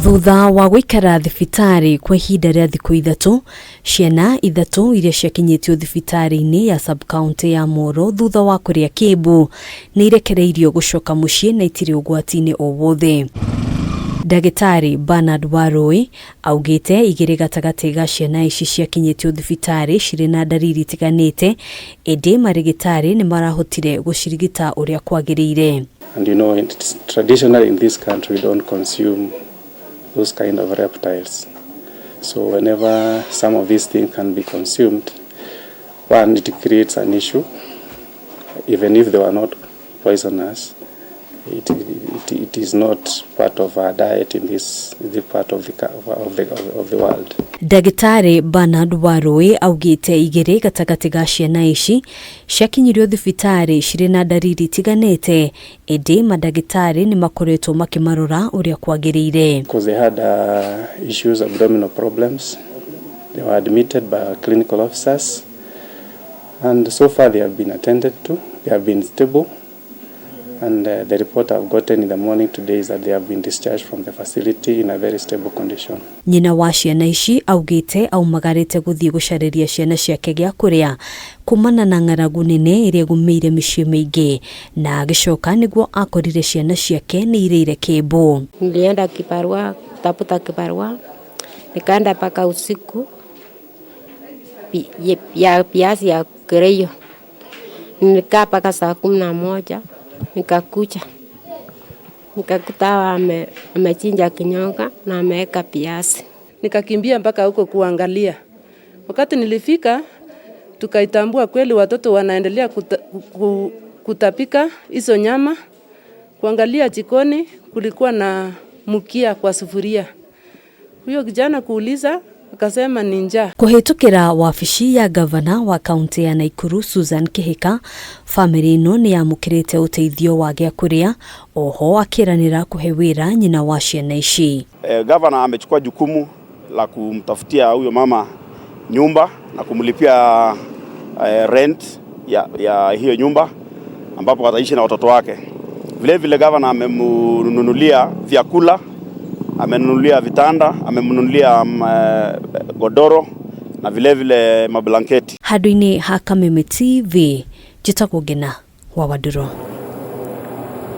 Thutha wa gũikara thibitarĩ kwa ihinda rĩa thikũ ithatũ, ciana ithatũ iria ciakinyĩtio thibitarĩ-inĩ ya sub-county ya Moro thutha wa kũrĩa kĩmbu nĩ irekereirio gũcoka mũciĩ na itirĩ ũgwati-inĩ o wothe. Ndagĩtarĩ Bernard Warũi augĩte igĩrĩ gatagatĩ ga ciana ici ciakinyĩtio thibitarĩ cirĩ na ndariri itiganĩte ĩndĩ marĩgĩtarĩ nĩ marahotire gũcirigita ũrĩa kwagĩrĩire. And you know, it's traditionally in this country we don't consume those kind of reptiles. So whenever some of these things can be consumed, one, it creates an issue, even if they were not poisonous. It is not part of our diet in this the part of the world. Ndagĩtarĩ Bernard Warũi augĩte igĩrĩ gatagatĩ ga ciana ici ciakinyirio thibitarĩ cirĩ na ndariri itiganĩte ĩndĩ mandagĩtarĩ nĩ makoretwo makĩmarora ũrĩa kwagĩrĩire. Because they had issues, abdominal problems. They were admitted by our clinical officers, and so far they have been attended to. They have been stable, and the report I've gotten in the morning today is that they have been discharged from the facility in a very stable condition. Nyina wa ciana ici augĩte aumagarĩte gũthiĩ gũcarĩria ciana ciake gĩa kũrĩa kumana na ng'aragu nene ĩrĩa ĩgũmĩire mĩciĩ mĩingĩ na agĩcoka nĩguo akorire ciana ciake nĩ irĩire kĩmbu. Nilienda kibarua kutafuta kibarua, nikaenda mpaka usiku ya viazi ya kereyo. Nilikaa mpaka saa 11 nikakuja nikakuta wamechinja kinyonga na wameweka viazi. Nikakimbia mpaka huko kuangalia. Wakati nilifika, tukaitambua kweli watoto wanaendelea kutapika hizo nyama. Kuangalia jikoni kulikuwa na mkia kwa sufuria. Huyo kijana kuuliza akasema ni njaa. Kũhĩtũkĩra wabici ya gavana wa kaunti ya Naikuru Susan Kihika, bamĩrĩ ĩno nĩ yamũkĩrĩte ũteithio wa gĩa kũrĩa oho akĩranĩra kũhe wĩra nyina wa ciana ici. Gavana amechukua jukumu la kumtafutia huyo mama nyumba na kumlipia rent ya hiyo nyumba ambapo ataishi na watoto wake. Vile vile gavana amemnunulia vyakula, amenunulia vitanda, amemnunulia godoro na vile vile mablanketi. Handũ-inĩ ha Kameme TV, njĩtagwo Ngena wa Wandũrũ.